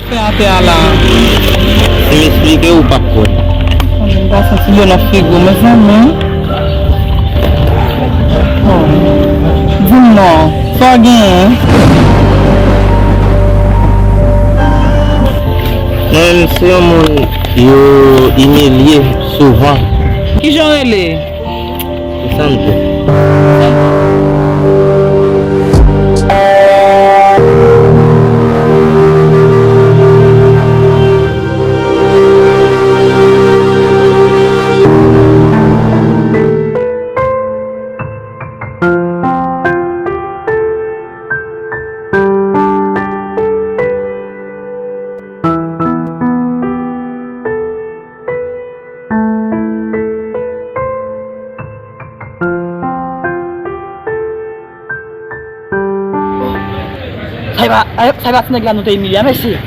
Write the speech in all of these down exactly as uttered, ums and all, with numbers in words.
Fè atè a la. Si m esplike w, ou p ap kwè. Mwen pa santi byen nan figi w, mezanmi. Oh. Di m non, sa w genyen? Mwen menm se yon moun yo imilye souvan. Kijan w rele? Sandro. Sa e pa, sa e pa ti nèg la nou te imilye a, mesye.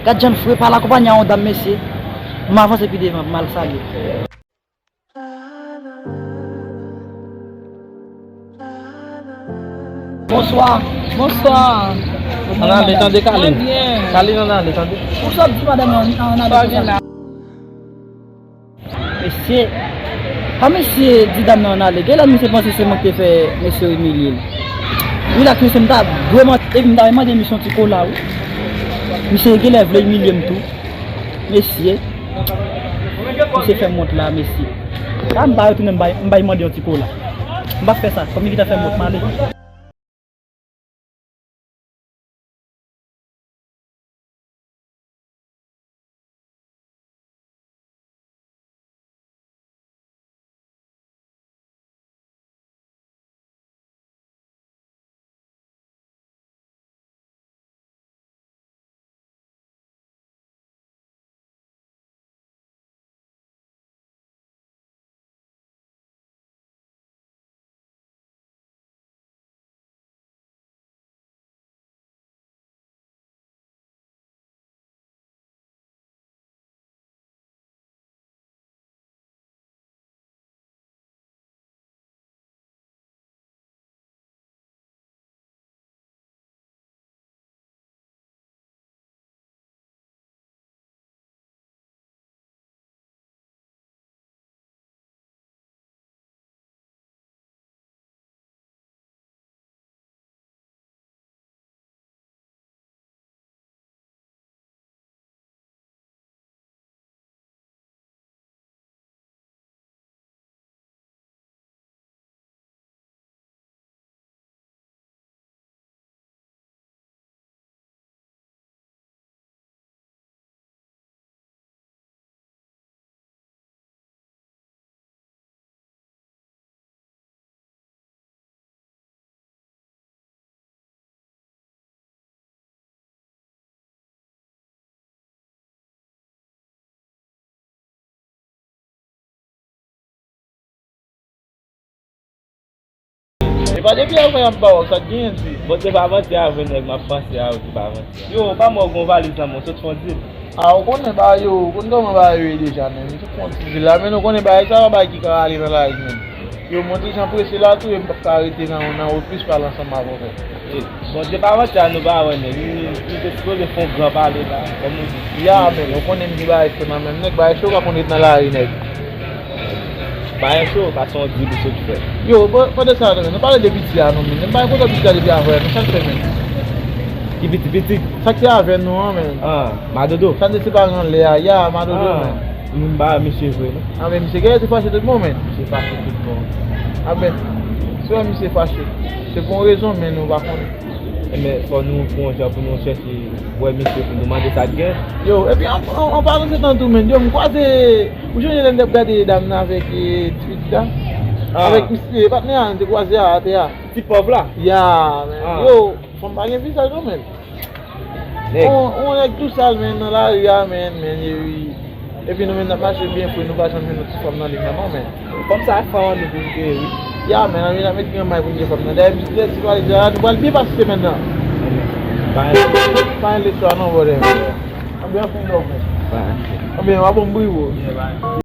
Gad jan l fre, pa l akonpanye a yon dam, mesye. M avanse pi devan, m al salye. Bonswa. Bonswa. Ann ale, tande, Kalin. Mwen byen. Kalin, ann ale, tande. Ou sot di madanm nan, ann ale. Sa gen la? Mesye, pa mesye di dam nan ann ale. Gen lè misye panse se mwen ki te fè mesye imilye l. Wi, la, mesye, m ta vrèman, epi m ta mande misye yon ti kola, wi. Misye gen lè vle imilye m tou. Mesye. Misye fè m wont la, mesye. La, m pa retounen, m bay, m bay mande yon ti kola. M pa fè sa. Kòm li gentan fè m wont, m ale. E pa depi avan y ap ba w, sa k genyen di? Bon, se pa manti avè nèg, m ap panse a ou, se pa manti. Yo, pa mò gon valiz nan men w, sot fè yon dil. A, ou konnen bagay yo, ou konn kòman bagay yo ye deja, men m sot fè yon ti dil la, men nou konnen bagay sa pa bagay ki ka ale nan lari, men. Yo, mwen te jan prese la tou, e m p ap ka rete nan, nan wout plis pale ansanm avè w. E, Bondye pa manti a nou pa wè nèg. Li, li te sipoze fè yon gran pale la, kòm ou di. Ya, men, ou konnen m gen bagay fè nan menm nèg, bagay cho pa konn ret nan lari, nèg. Bagay cho, pa se yon dil ou sot fè. Yo, pa, pa de sa, non, men, nou pale de piti a, non, men. M pa gen kontan piti a depi avè, men sa k fè, men. Ki piti, piti? Sa k te avè nou an, men. Ah, Madodo. Sa n te separe anlè a, ya, Madodo, men. M ba misye vre, non. Ah, men misye genlè te fache tout bon, men. Misye fache tout bon. A ben, se wè misye fache. Se pou yon rezon, men nou pa konnen. Enben, fò nou pran yon jan pou nou chèche wè misye pou nou mande sa k gen. Yo, epi an, an, an palan de tan tou, men, yo, m kwaze, ou sonje lè n t ap gade dam nan avèk, eh, ti pitit la? Ah. Avèk misye, patnè a, n te kwaze a, atè a. Ti pòv la? Ya, men. Ah. Yo, fanm pa gen vizaj non, men. Nèg. On, on nèg tou sal, men, nan lari a, men, men, epi, epi nou menm n ap mache byen fre, nou pa janm jwenn yon ti fanm nan li menm, men. Fanm sa fè annou pou m te, wi. Ya, men, annou n ap met granmay pou n gen fanm nan. Dayè, misye, si pa li la, nou pral byen pase semèn nan. Pa gen lestwa non, brother. Anben, anpil love, men. Anben, w a bon bri, bro.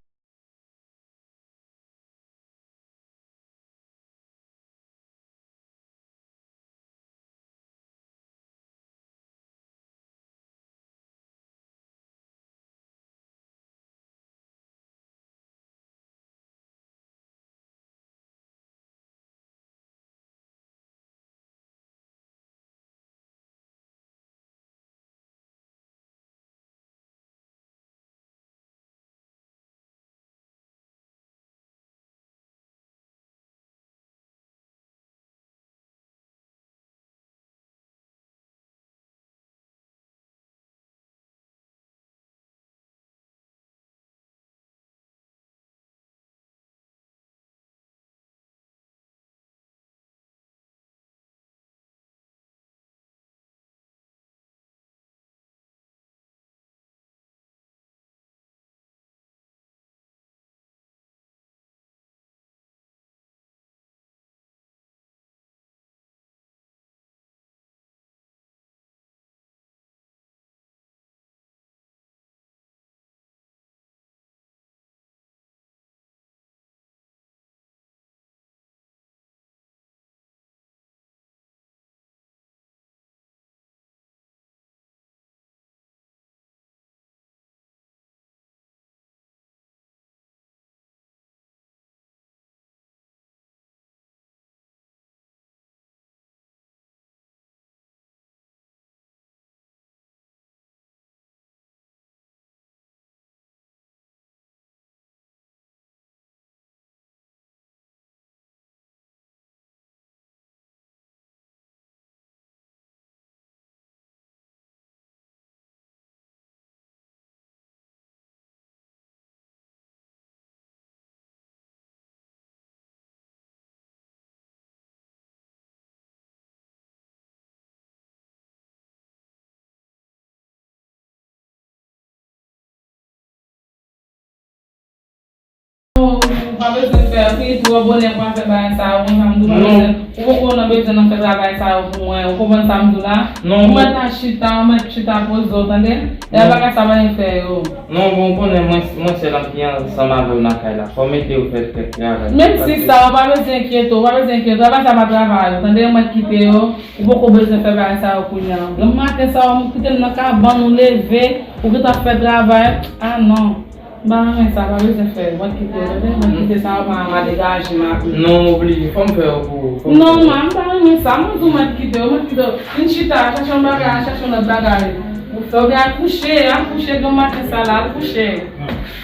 Ou pa bezwen fè anpil, twò bonè pou al fè bagay sa yo, konsa m di w pa bezwen. Ou poko nan bezwen nan fè travay sa yo pou mwen, ou konprann sa m di w la? Non. Ou mèt al chita, ou mèt chita poze w, tande? Lè bagay sa pa gen fè yo. Non, bon, ou konnen mwen, mwen sèl ki ansanm avè w nan kay la. Fò m ede w fè, fè travay. Menm si sa, ou pa bezwen enkyete w, ou pa bezwen enkyete w. Travay sa pa travay ou, tande? Ou mèt kite yo. Ou poko bezwen fè bagay sa yo kounye a. Nan maten sa, ou kite m nan kabann, ou leve, ou gentan fè travay. Ah non. M pa renmen sa, pa bezwen fè. Mwen kite, tande? Mwen kite sa, mwen pa degaje m apre. Non, oblije, fò m fè yo pou ou, fò m fè yo. Non, man, m pa renmen sa. Mwen di w mwen kite, mwen kite. Vin chita, chache yon bagay, chache yon lòt bagay. Ou fè, oubyen al kouche, al kouche, granm maten sa la, al kouche.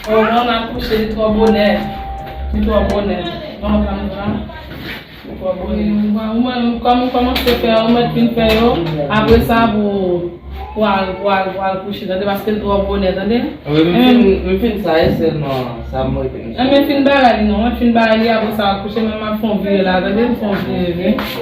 Ou konn al kouche, li twò bonè. Li twò bonè. Mwen pa konn sa. Ou menm, kòm ou kòmanse fè yo, ou mèt fin fè yo, apre sa pou, pou al, pou al, pou al kouche, tande, paske l twò bonè, tande. Wi, m fin, m fin sa, e sèlman sa m rete m. Enben, fin bagay li non, mwen fin bagay li, apre sa al kouche, men m ap fè yon vire la, tande, m fè yon vire, wi.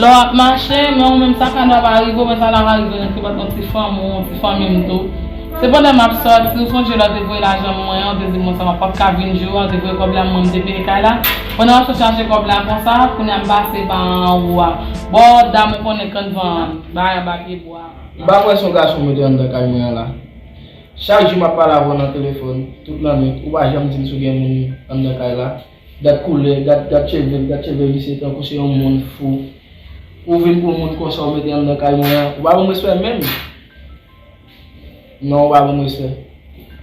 Lè w ap mache, men ou menm sa ka dwa pa rive w, men sa ta ka rive nan nenpòt yon ti fanmi w, yon ti fanmi m tou. Se pandan m ap sòti, ou sonje lè w te voye lajan mwen an, ou te di m konsa, m p ap ka vin jwe a, ou te voye kòb la, mwen m te peye kay la. Pandan w ap sot chache kòb la konsa, kounye a m pase pa anwo a. Bò dam ou konnen kannvan an, bagay anba pye bwa. M pa kwè se yon gason w mete anndan kay mwen an la. Chak jou m ap pale avè w nan telefòn, tout lannwit, ou pa janm di m si w gen moun anndan kay la. Gad koulè, gad, gad cheve l, gad cheve misye tankou se yon moun fou. Ou vin pou moun konsa ou mete anndan kay mwen an. Ou pa ban m respè menm. Non, ou pa ban m respè.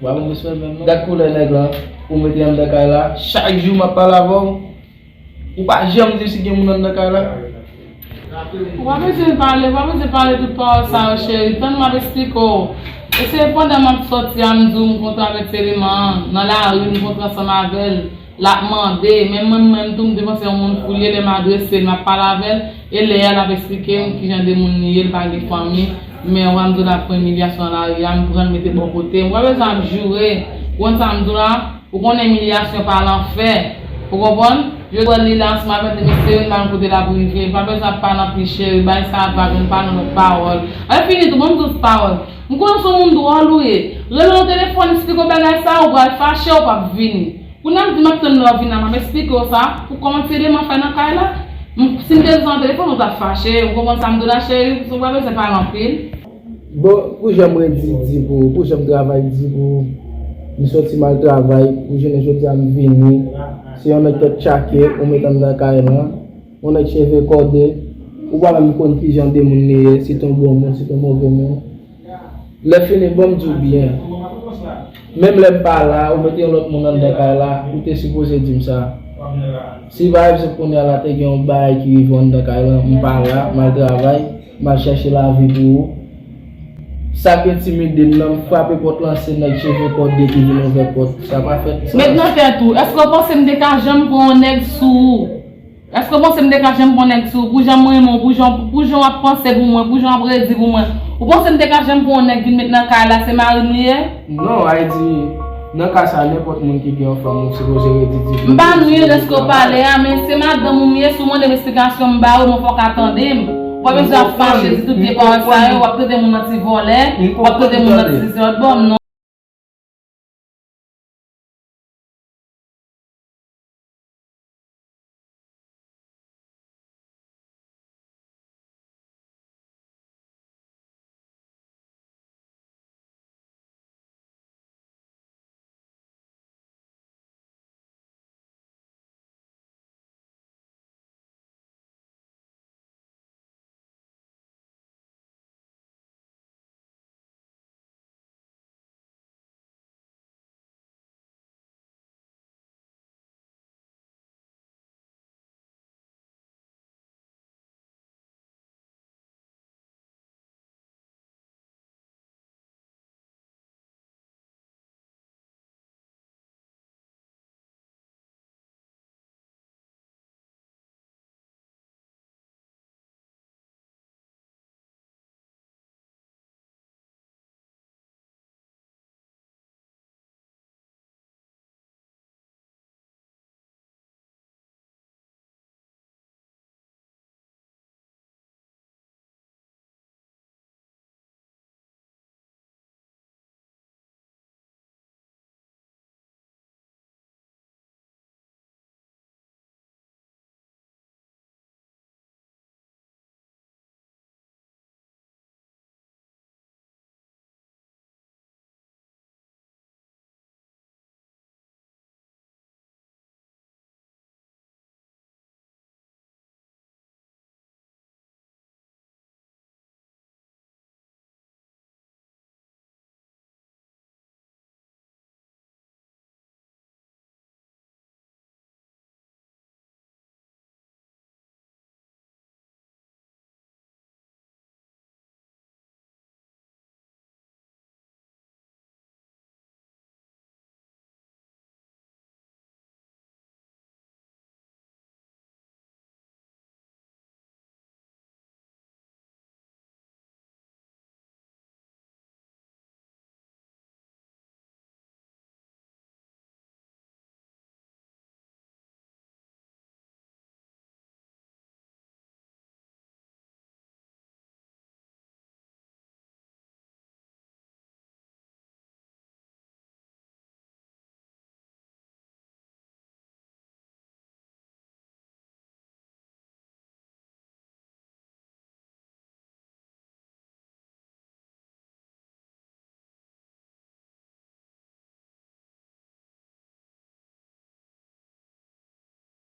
Ou pa ban m respè menm, non. Gad koulè nèg lan, ou mete anndan kay la. Chak jou m ap pale avè w. Ou pa janm di si gen moun anndan kay la. Ou pa bezwen pale, ou pa bezwen pale tout pawòl sa yo, cheri. Tann m ap esplike w. E se pandan m ap sòti a, m di w m kontre avèk Seleman an. Nan lari, m kontre ansanm avè l. L ap mande, men mwen menm tou, m te panse yon moun fou l ye, lè m adrese l, m ap pale avè l, e lè a l ap esplike m kijan de moun li ye, l pa gen fanmi, men w ap di w l ap pran imilyasyon nan lari a, m pran l mete bò kote m. W ap bezwen ap joure, ou konn sa m di w la, ou konnen imilyasyon pa lanfè, ou konprann? Jodi a li la ansanm avèk li, mesye, m pa konn kote l ap rive, pa bezwen ap pale anpil cheri, bay sa vag, m pa nan lòt pawòl. Lè fini tou, ban m douz pawòl. M konnen se yon moun dwòl ou ye. Rele w nan telefòn, esplike w bagay sa, ou pral fache, ou p ap vini. Kounye a m di m ap tann lè w vin la, m ap esplike w sa, pou kòman ti eleman fè nan kay la. M, si m te di w nan telefòn, ou t ap fache. Ou konprann sa m di w la, cheri? Ou pa bezwen pale anpil. Bon, pou jan m redi di pou ou, pou jan m travay di pou ou, m sòti m al travay, pou jounen jodi a m vini. Se yon nèg tèt tchake, ou met anndan kay lan, yon nèg cheve kòde, ou pa menm konn kijan de moun li ye, si t on bon moun, si t on move moun. Lè fini, bon, m di w byen. Menm lè m pa la, ou mete yon lòt moun anndan kay la, ou te sipoze di m sa. Si pa egzanp kounye a la te gen yon bagay ki rive w anndan kay lan, m pa la, m al travay, m al chèche lavi pou ou. Sa k entimide m nan, m frape pòt lan, se nèg cheve kòde ki vin ouvè pòt. Sa pa fèt. Met nan tèt ou, èske w panse m te ka janm pran yon nèg sou ou? Èske w panse m te ka janm pran nèg sou ou? Pou jan m renmen w, pou jan, pou jan w ap panse pou mwen, pou jan w ap redi pou mwen. Ou panse m te ka janm pran yon nèg vin met nan kay la, se mari m li ye? Non, Ayiti, nan ka sa, nenpòt moun ki gen yon fanm, ou sipoze redi di pou li. M pa nou ye lèske w pale a, men se madanm ou m ye, si w mande m esplikasyon, m ba ou, men fòk a tande m. W ap bezwen ap fache, di tout vye pawòl sa yo, w ap trete moun nan ti vòlè, w ap trete moun nan ti zòt, bon, non.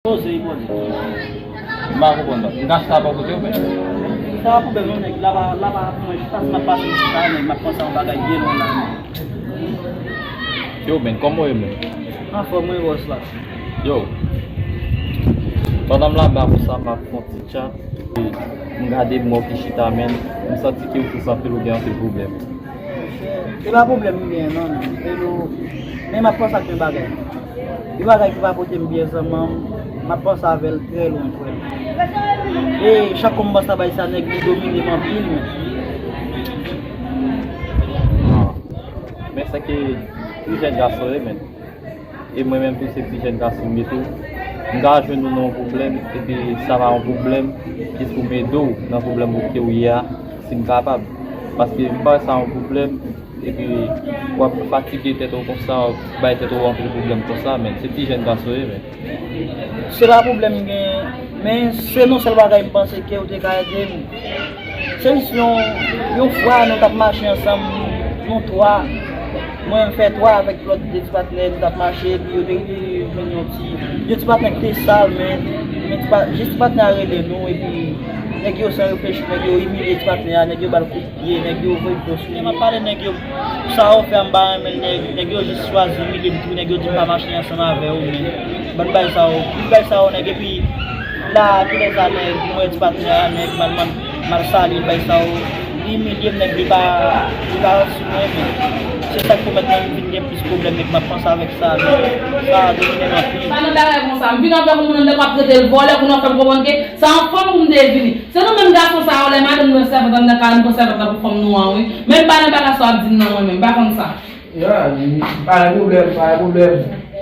Poze, poze. M pa konprann non. M ka chita bò kote w, men. Sa pa pwoblèm non, nèg. La pa, la pa mwen, jis pase m ap pase chita, nèg, m ap panse a yon bagay byen lwen la, nèg. Yo, men, kòman w ye, men? Anfòm, wi, bòs la. Yo. Pandan m la ba konsa, m ap fè yon ti tchat. M gade m wè w ki chita, men. M santi ke w sou anpil, ou gen anpil pwoblèm. Se pa pwoblèm m genyen non, men. Se nou, men m ap panse ak yon bagay. Yon bagay ki pa pote m byen, zanmi m, m ap panse avè l trè lwen, frè. E chak kou m panse a bagay sa, nèg li domine m anpil, men. Men se ke ti jèn gason ye, men. E mwen menm tou se ti jèn gason m ye tou. M ka jwenn ou nan yon pwoblèm, epi sa pa yon pwoblèm, jis pou m ede w nan pwoblèm ou ke w ye a, si m kapab. Paske m pa wè sa yon pwoblèm, epi w ap fatige tèt ou konsa, w ap bay tèt ou anpil pwoblèm konsa, men se ti jèn gason ye, men. Se pa pwoblèm m genyen, men se yon sèl bagay m panse ke w te ka ede m. Se jis yon, yon fwa nou t ap mache ansanm, nou twa. Mwen, m fè twa avèk lòt de ti patnè, nou t ap mache, epi yo te rive jwenn yon ti, yon ti patnè ki te sal, men, men ti pa, jis ti patnè a rele nou, epi nèg yo san reflechi, nèg yo imilye ti patnè a, nèg yo ba l kout pye, nèg yo voye pye sou li. M ap pale nèg yo, sa yo fè a m pa renmen l, nèg, nèg yo jis chwazi imilye m tou, nèg yo di m pa mache ansanm avè yo, men bann bagay sa yo, tout bagay sa yo, nèg, epi la, kilè sa, nèg, m wè ti patnè a, nèg, m al, m al, m al salye l, bagay sa yo, li imilye m, nèg, li pa, li pa sou mwen, men se sa k pèmèt mwen vin gen plis pwoblèm, nèg, m ap panse avèk sa, nèg, sa domine m anpil. Pa nan bagay konsa, m vin avèk yon moun anndan m ap trete l vòlè, kounye a w fè m konprann ke sa yon fanm pou m te vini. Se nou menm gason sa yo, lè madanm nou nan sèvant anndan kay la, nou pran sèvant la pou fanm nou an, wi. Men m pa nan bagay sa w ap di m nan, mwen menm, m pa konn sa. Ya, m pa gen pwoblèm, pa gen pwoblèm.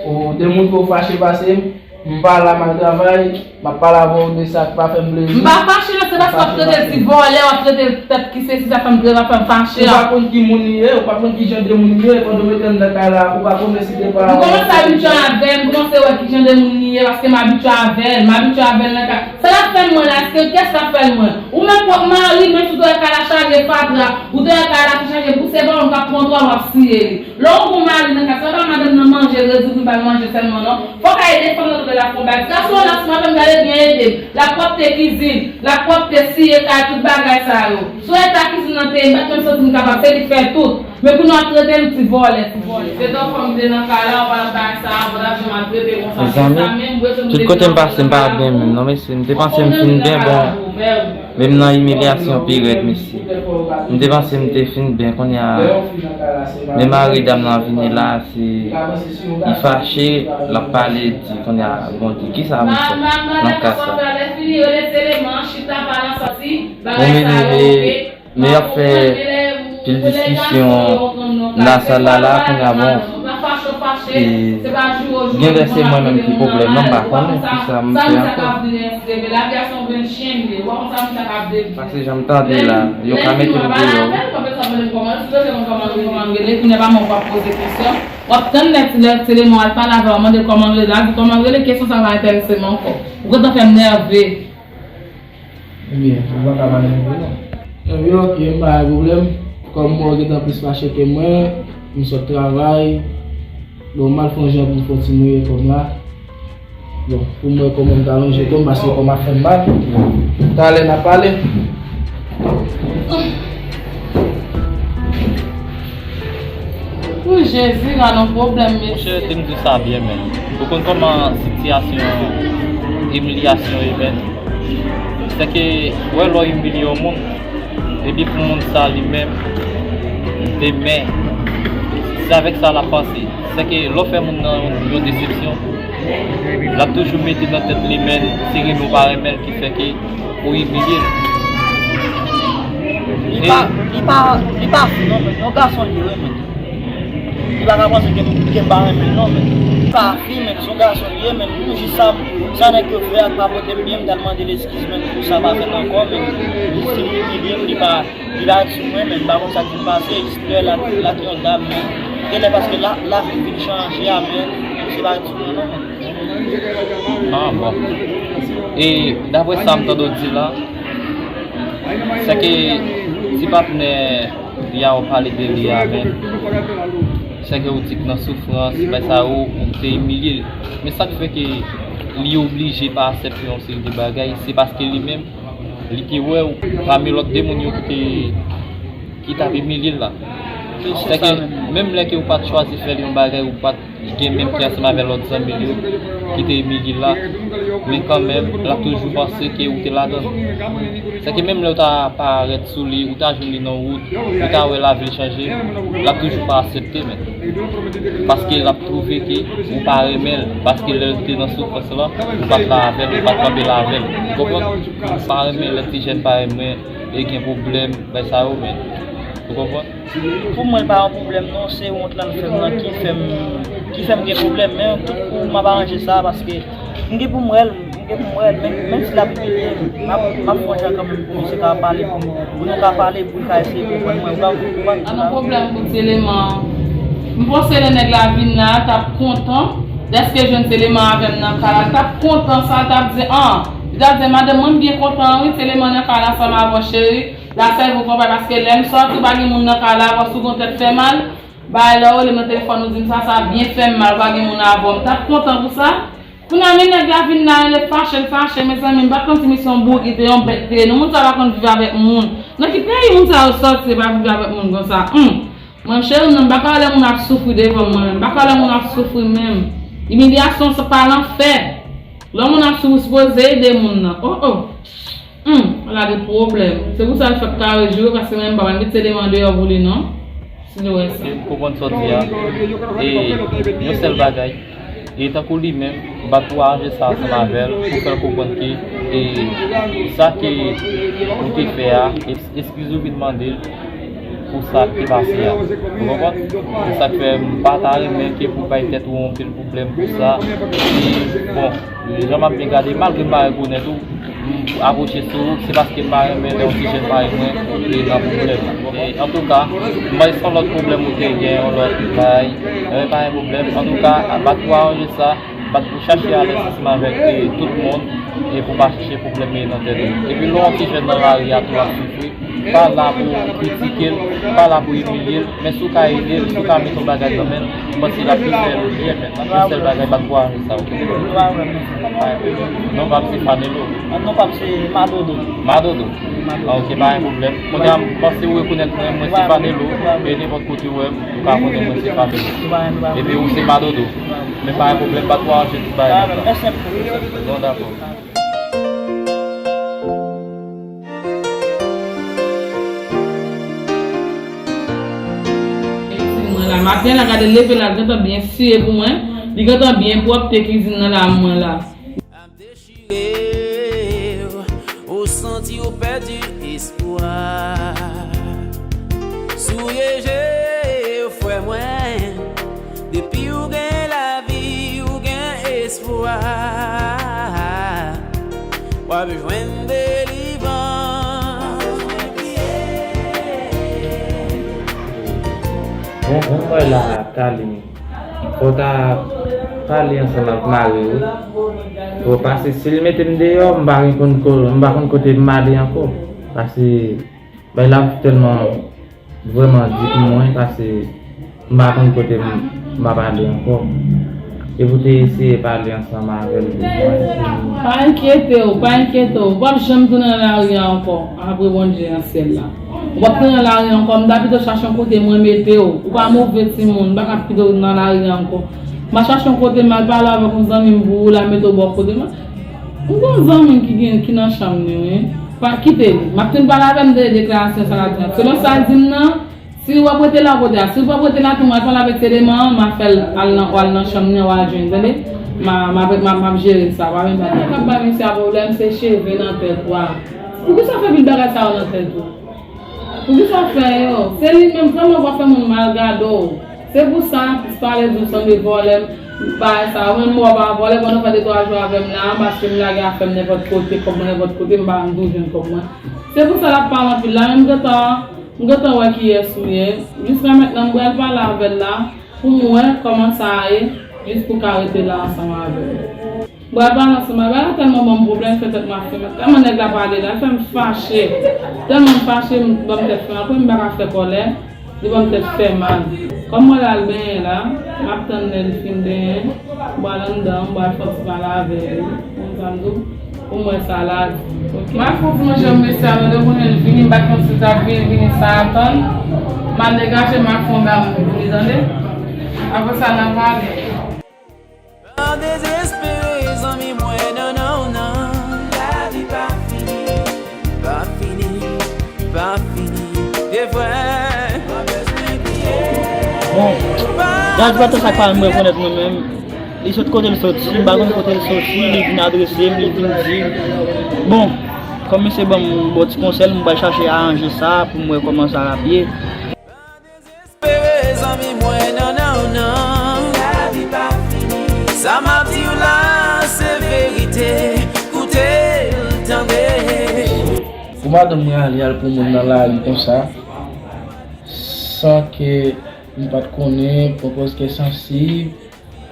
Ou te montre w fache pase m, m pa la, m al travay, m ap pale avè w de sa k pa fè m plezi. M pa fache non, se paske w ap trete l ti vòlè, w ap trete l tèt ki sesi, sa fè m trete, sa fè m fache a. Ou pa konn ki moun li ye, ou pa konn ki jan de moun li ye, pandan w mete l anndan kay la, ou pa konnen si te pa. M kòmanse abitye avè l, m kòmanse wè ki jan de moun li ye, paske m abitye avè l, m abitye avè l nan kay. Sa l ap fè l mwen la, èske kiyès k ap fè l mwen? Ou menm pwòp mari, men si w te wè kay la chaje fatra, ou te wè kay la chaje pousèv, ou k ap pran twa, w ap siye li. Lè w gon mari nan kay, se pa madanm nan manje, redi pou l ba l manje sèlman non. Fòk ay defann nan tout lè l ap fè yon bagay. Ti gason an la, si madanm gade byen ede m. L ap pwòpte kizin, l ap pwòpte siye kay, tout bagay sa yo. Sou eta kizin nan te ye, m pa t menm santi m kapab, se li k fè tout. Men kounye a w ap trete m ti vòlè, ti vòlè. Se tankou m te nan kay la, w pa t ap bay sa, w pa t ap janm ap trete konsa. Mezanmi, tout kote m pase, m pa byen menm non, mesye. M te panse m fin byen, bon. Menm nan imilyasyon pi rèd, mesye. M te panse m te fin byen, kounye a, men mari dam nan vini la, se, li fache, l ap pale, di, kounye a, bon, di, kisa m fè nan ka sa? Bon, men, men, men y ap fè pil diskisyon nan sal la, la, kounye a, bon, e gen lè se mwen menm ki pwoblèm nan, m pa konnen kisa m fè ankò. Paske jan m tande la, yo ka mete m deyò, wi. W ap tann lè ti, lè ti Lemon al pale avè w, mande l kòman l rele, la di kòman l rele, kesyon sa pa enterese m ankò. Ou gentan fè m nève. Ebyen, ou pa ka pa nève non. Ebyen, ok, m pa gen pwoblèm. Kòm mwen ou gentan plis fache ke mwen, m sot travay. Bon, m al fè yon jan pou m fè yon ti mouye kòm la. Bon, pou m wè kòman m ka ranje kò m, paske kò m ap fè m mal. Talè n a pale. Ou Jezi, gade yon pwoblèm, mesye. Monchè, te m di w sa byen, men. Ou konn kòman sitiyasyon imilyasyon ye, men. Sèke, wè, lè w imilye yon moun, epi pou moun sa li menm, demen, se avèk sa l ap panse. Sèke, lè w fè moun nan yon, yon desepsyon, l ap toujou mete nan tèt li, men, se renmen ou pa renmen l ki fè ke ou imilye l. Li pa, li pa, li pa fi non, men yon gason li ye, men. Li pa ka panse ke m, ke m pa renmen l non, men. Li pa fi, men, se yon gason li ye, men. Pou jis sa, sa nèg yo fè a pa pote m byen, m t al mande l eskiz, men, pou sa pa fèt ankò, men. Li di m li imilye m, li pa, li pa ret sou mwen, men. M pa konn sa k vin pase, jis lè l ak, l ak yon dam, men. Genlè paske la, lavi vin chanje a, men. Misye pa ret sou mwen non, men. Ah, bon. E daprè sa m tande w di la, sèke ti patnè li a ou pale de li a, men sèke ou di k nan soufrans, bay sa yo, ou te imilye l. Men sa k fè ke Li oblije pa aksepte yon seri de bagay, se paske li menm, li te wè w pami lòt de moun yo ki te, ki t ap imilye l la. Sèke, menm lè ke ou pa t chwazi fè l yon bagay, ou pa t gen menm kè ansanm avè lòt zanmi l yo ki te imilye l la, men kanmenm, l ap toujou panse ke ou te ladan l. Sèke menm lè ou ta parèt sou li, ou ta jwenn li nan wout, ou ta wè lavi l chanje, l ap toujou pa aksepte, men. Paske l ap twouve ke ou pa renmen l, paske lè l te nan soufrans lan, ou pa t la avè l, ou pa t kanpe la avè l. Ou konprann? Ou pa renmen lè ti jèn parèy mwen e gen pwoblèm, bay sa yo, men. Ou konprann? Pou mwen, l pa yon pwoblèm, non, se wont lan l fè m nan ki fè m, ki fè m gen pwoblèm, men tout kou m ap aranje sa, paske m gen pou m wè l, m gen pou m wè l, menm, menm si l ap imilye m, m ap, m ap fè yon jan kanmenm pou misye ka pale pou, pou nou ka pale, pou l ka eseye konprann mwen, ou pa, ou pa konprann sa? An, pwoblèm pou ti eleman an. M panse lè nèg la vin la, l t ap kontan dèske jwenn ti eleman avè m nan kay la, l t ap kontan sa, l t ap di, an, li t ap di, madanm mwen, m byen kontan wi, ti eleman nan kay la ansanm avè w, cheri. Lasèvo konpè, paske lè m sòti, pa gen moun nan kay la, avè w, si w gen tèt fè mal, bay lè w rele m nan telefòn, ou di m sa, sa byen fè m mal, pa gen moun avè w. M t ap kontan pou sa. Kounye a, men nèg la vin la, li fache, l fache, mezanmi, m pa t konn si misye yon boug li te, yon bèt li te ye. Non, moun sa pa konn viv avèk moun. Nan ki peyi moun sa yo sòti, pa viv avèk moun konsa? Hum. Mwen, cheri m nan, m pa ka wè lè moun ap soufri devan mwen menm. M pa ka wè lè moun ap soufri menm. Imilyasyon se pa lanfè. Lè moun ap soufri, sipoze ede moun nan. Oh, oh. Hum, ala de pwoblèm. Se pou sa l fèk kare jou yo, paske mwen m pa pral mete eleman deyò pou li non. Si nou wè sa. Ok, m konprann sa w di a. E yon sèl bagay, e tankou li menm, bat pou aranje sa ansanm avè l, pou fè l konprann ke, e sa ke ou te fè a, es-, eskiz ou vin mande l pou sa k te pase a. Ou konprann? Se sa k fè m pa ta renmen ke pou bay tèt ou anpil pwoblèm pou sa. E, bon, jan m ap byen gade, malgre m pa rekonèt ou, m apwoche sou ou, se paske m pa renmen lè yon ti jèn parèy mwen e nan pwoblèm. E, antouka, m pa se yon lòt pwoblèm ou te gen, yon lòt bagay, e pa gen pwoblèm. Antouka, bat pou aranje sa, bat pou chache alèz ansanm avèk, e, tout moun, e pou pa chèche pwoblèm e nan tèt ou. Epi lè yon ti jèn nan lari a tou ap soufri, pa la pou kritike l, pa la pou imilye l, men si w ka ede l, si w ka mete yon bagay nan men l, m panse l ap pi fè l byen, men nan yon sèl bagay, bat pou aranje sa, ok? Non pa m se Fanelo. Non pa m se Madodo. Madodo? Madodo. Ah, ok, pa gen pwoblèm. Kounye a, m panse ou rekonèt mwen, mwen se Fanelo, e nenpòt kote ou wè m, ou ka konnen mwen se Fanelo. Epi ou se Madodo. Men pa gen pwoblèm, bat pou aranje tout bagay. Bon, dakò. Kizin mwen la, maten la, gade leve la, gentan byen siye pou mwen. Li gentan byen pwòpte kizin nan la, mwen la. Dechire, ou santi ou pèdi espwa. Souye je, frè mwen, depi ou gen lavi, ou gen espwa. W ap jwenn delivrans. Bon, bon, mwen la, Talin. Fò w ta pale ansanm ak mari w. Bon, paske si l mete m deyò, m pa gen konn ko-, m pa konn kote m ale ankò. Paske bay la tèlman vrèman di pou mwen, paske m pa konn kote m, m ap ale ankò. E pou te eseye pale ansanm avè l pou mwen, pou m... Pa enkyete w, pa enkyete w. W p ap janm tounen nan lari a ankò, apre Bondye nan syèl la. Ou p ap tounen nan lari ankò, m ta pito chache yon kote mwen mete w. Ou pa move timoun, m pa ka kite w nan lari ankò. M a chache yon kote m al pale avèk yon zanmi m pou ou la mete w bò kote mwen. M gen yon zanmi m ki gen, ki nan chanm li, wi. Pa kite li. M ap fin pale avè l, m te deklarasyon sa l ap di an. Selon sa l di m nan, si w ap rete la, w ap rete la. Si w p ap rete la tou, m al pale avèk ti eleman an, m a fè l al nan, w al nan chanm li an, w al jwenn, tande? M a, m ap, m ap, m ap jere sa, pa menm pa. Sa k ap bay misye a pwoblèm, se cheve nan tèt ou a. Poukisa w fè pil bagay sa yo nan tèt ou? Poukisa w fè yo? Se li menm sèlman k ap fè moun mal gade w. Se pou sa, pale di w sanble vòlè, bagay sa yo. Mwen, m wè w pa vòlè, pandan w fè de twa jou avè m la, paske m lage afè m nenpòt kote, kòb mwen nenpòt kote, m pa janm tou jwenn kòb mwen. Se pou sa l ap pale anpil la, men m gentan, m gentan wè kiyès ou ye. Jiska mentnan, m pral pale avè l la, pou m wè kòman sa ye, jis pou ka rete la ansanm avè l. Bwa pa nan sou mwen, bagay la tèlman ban m pwoblèm, fè tèt mwen ap fè mal. Tèlman nèg la pale la, fè m fache. Tèlman m fache, m ban m tèt fè mal. Pou m pa ka fè kòlè. Li ban m tèt fè mal. Kòm mwen al benyen la, m ap tann lè l fin benyen, m pral anndan, m pral fè yon ti pale avè li. Konn sa m di w, pou m wè sa l a di. Oke? M ap fè yon ti manje, mesye a, mwen depi konnen l vini, m pa t konn si l t ap vini, vini sa a tann. M al degaje, m ap fè yon bagay pou li, tande? Apre sa, n a pale. Pa dezespere, zanmi mwen, non, non, non. Lavi pa fini, pa fini, pa fini. De vrè, pa bezwen bliye. Bon, Djaz pa t sa k pa mwen rekonèt mwen menm. Li sot kote l soti, m pa konn kote l soti, li vin adrese m, li vin di. Bon, kòm misye ban m bon ti konsèy, m pral chache aranje sa pou m wè kòman sa ap ye. Dezespere, zanmi mwen, non, non, non. Lavi pa fini. Sa m ap di w la, se verite. Koute l, tande. Pou madanm mwen ale al pou moun nan lari konsa, san ke m pa t konnen, pran pòz kè sansib,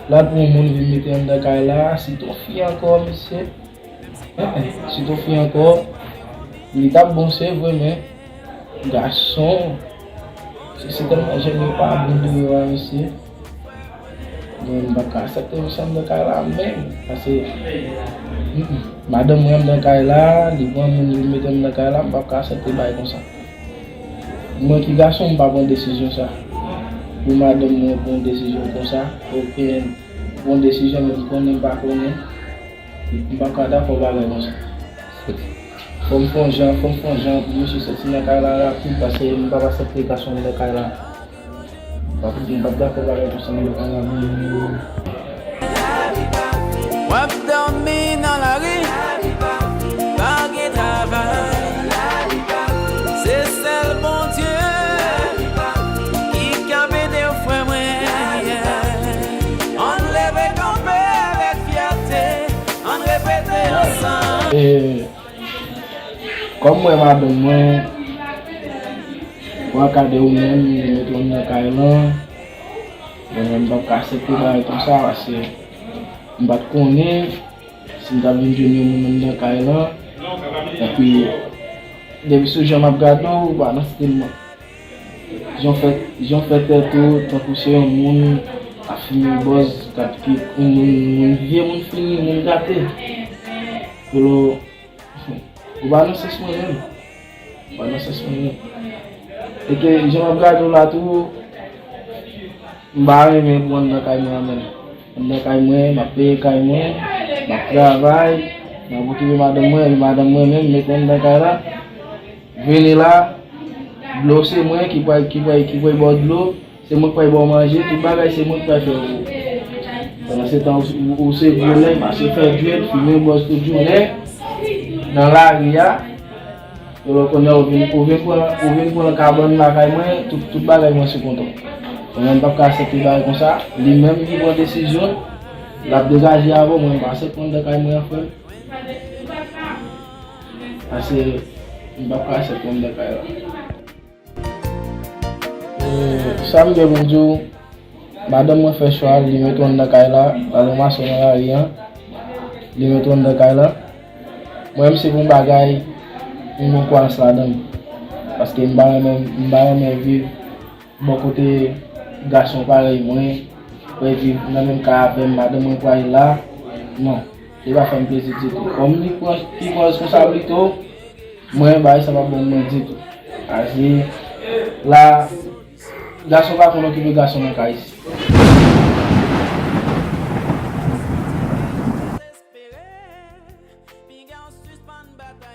l al pou moun vin mete anndan kay la, si t on fi ankò, mesye. Enhen, si t on fi ankò, li t ap bon, se vre, men gason, se, se tèlman jèn yo pa bon deyò a, mesye. Mwen, m p ap ka aksepte misye anndan kay la, menm. Paske, mm, mm, madanm mwen anndan kay la, li pran moun, li mete anndan kay la, m p ap ka aksepte bagay konsa. Mwen ki gason, m pa pran desizyon sa. Pou madanm mwen pran desizyon konsa, okenn pran desizyon, menm konnen, m pa konnen. M p ap ka dakò bagay konsa. Fò m fè yon jan, fò m fè yon jan pou misye soti nan kay la rapid, paske m p ap aksepte gason nan kay la. M p ap, m p ap dakò bagay konsa nan kay la, non, non, non. W ap dòmi nan lari, pa gen travay. Se sèl Bondye ki ka ede w, frè mwen. Ann leve kanpe avèk fyète, ann repete ansanm. E, kòm mwen, madanm mwen, w a gade ou menm, li mete w nan kay lan, mwen menm, m p ap ka aksepte bagay konsa, paske m pa t konnen si m t ap vin jwenn yon moun anndan kay lan. Epi, depi sou jan m ap gade w, ou pa nan stil mwen. Jan w fè, jan w fè tèt ou, tankou se yon moun ap fimen bòz, k ap ki, yon moun, moun vye, moun fini, moun gate. Polo, ou pa nan sans mwen menm. Ou pa nan sans mwen menm. E ke jan m ap gade w la tou, m pa renmen pou anndan kay mwen an menm. Anndan kay mwen, m ap peye kay mwen, m ap travay, m ap okipe madanm mwen, epi madanm mwen menm mete anndan kay la. Vini la, dlo se mwen ki pral, ki pral, ki pral ba w dlo, se mwen ki pral ba w manje, tout bagay se mwen ki pral fè pou ou. Pandan se tan, ou, ou, ou se gwo nèg, mache fè djwèt, fimen bòz tout jounen, nan lari a. Epi kounye a ou vin, ou vin pran, ou vin pran kabann lakay mwen, tout, tout bagay mwen sou kont ou. Mwen menm m p ap ka aksepte bagay konsa. Li menm ki pran desizyon, l ap degaje avè w, mwen m pa aksepte anndan kay mwen an, frè m. Paske m p ap ka aksepte anndan kay la. E, sa m gen pou m di w, madanm mwen fè chwa l, li mete w anndan kay la, l al ranmase w nan lari a, li mete w anndan kay la. Mwen menm, se pou yon bagay, m gen kwayans ladan l. Paske m pa renmen, m pa renmen viv bò kote gason parèy mwen, pou viv nan menm kay avè m, madanm mwen pral la. Non, li pa fè m plezi ditou. Kòm li pran, li pran responsablite w, mwen, bagay sa pa bon mwen ditou. Paske la, gason pa konn okipe gason nan kay isi.